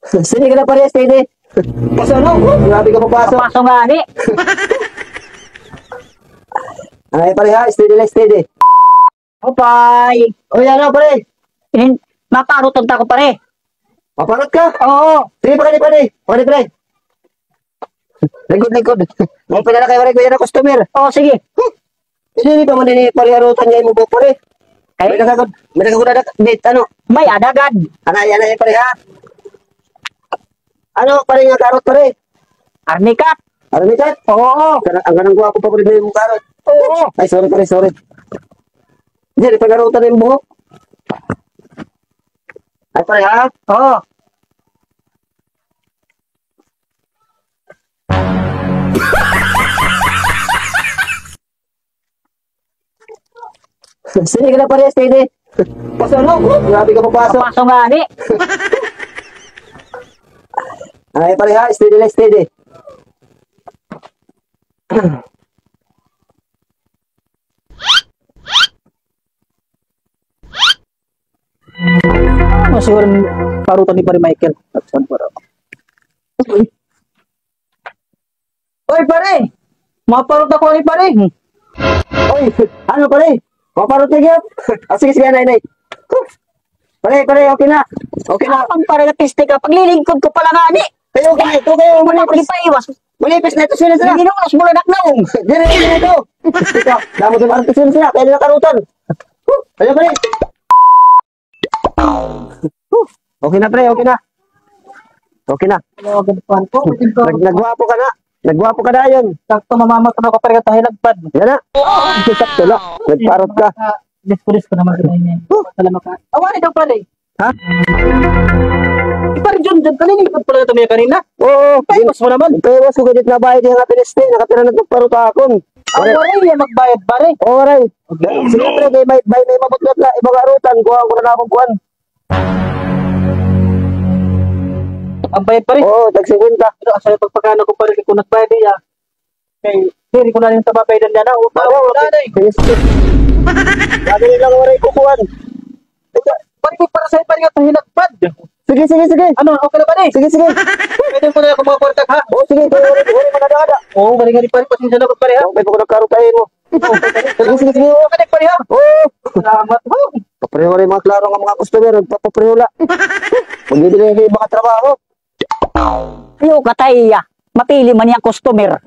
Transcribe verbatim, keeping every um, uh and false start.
Sige na, pare, steady. Paso, no? Oh, grabe ka papaso. Paso nga ni. Ay, pare, ha? Steady lang, steady. Opay. Oy, ano, pare? Maparuton ta ko, pare. Maparot ka? Oo. Sige, pare, pare. Pare, pare. Lingkod, lingkod. May padala kay pare, kuya na customer. Oo, sige. Hindi, hindi pa man din, pare, arutan niya imo buhok, pare. Ay. May nakagod, may nakagod ada, dit, ano? May adagad. Anay, anay, pare, ha? Ano, pare, nga karot, pare? Arnikat. Arnikat? Oo. Kana-, ang kanang gwapo pa, pare, may mong karot. Oo. Ay, sorry, pare, sorry. Hindi, pag-arutan na yung buhok. Ay, pare, ha? Oo. Sige na, pare, steady. Paso, no? Oh, grabe ka papaso. Paso nga ni. Ay, pare, ha? Steady lang, steady. Ano siguro ang parutan ni Pare Michael? Saan para? Oy, pare! Maparot ako ni pare. Oy, ano, pare? Maparot ka gyud? Ah, sige, sige, anay, anay. Pare, pare, okay na. Okay na. Ang pare, na piste ka. Paglilingkod ko pala nga ni. Kayo, okay na ito, kayo. Wala ko ipaiwas. Manipis na ito, sino sila? Ginunos mo na naknaong. Dili, dili ito. Ito, damo din ang sino sila. Kaya nila karutan. Ayan, pare. Okay na, pre, okay na. Okay na. Hello, good po. Nag-, nagwapo ka na. Nagwapo ka na, yun. Sakto, mamamat na ako, pare, ito, hilagpad. Yan na. Sakto na. Nagparot ka. Disco-disco naman kita, yun. Salamat ka. Awa, ito, pare. Ha? Di, pare, John, John, kanina, ikaw pala ito niya kanina. Oo. Paiwas mo naman. Paiwas ko, ganit na bayad yung piniste. Nakatira na itong parutakon. Ang waray niya magbayad, pare. Oo, waray. Okay. Sige, pre, kay may, may, may mabutlot na, ibang arutan, kuha ko na akong kuan. Ang bayad, pare? Oo, tag singkwenta. Pero asa yung pagpakana ko, pare, kung nagbayad niya? Kay, diri ko na yung tababaydan niya na. O, wala na eh. Sige, sige. Lagi nila nga waray kukuan. Pare, may para sa'yo, pare, nga hinagpad. Sige, sige, sige. Ano, okay na, pare? Sige, sige. Pwede ko na ako mga kwarta, ha? Oo, sige, pare, pare, pare, pare, pare. Oo, pare, pare, pare, pasensya na, pare, ha? Okay, pag nagkaroon tayo mo. Oo, pare, pare. Sige, sige, sige. Okay, pare, ha? Oo. Salamat, ha? Papareho na yung mga klaro nga mga customer, nagpapapreho la. Magbibigay kayo mga trabaho. Iyo, katay iya. Mapili man iya customer.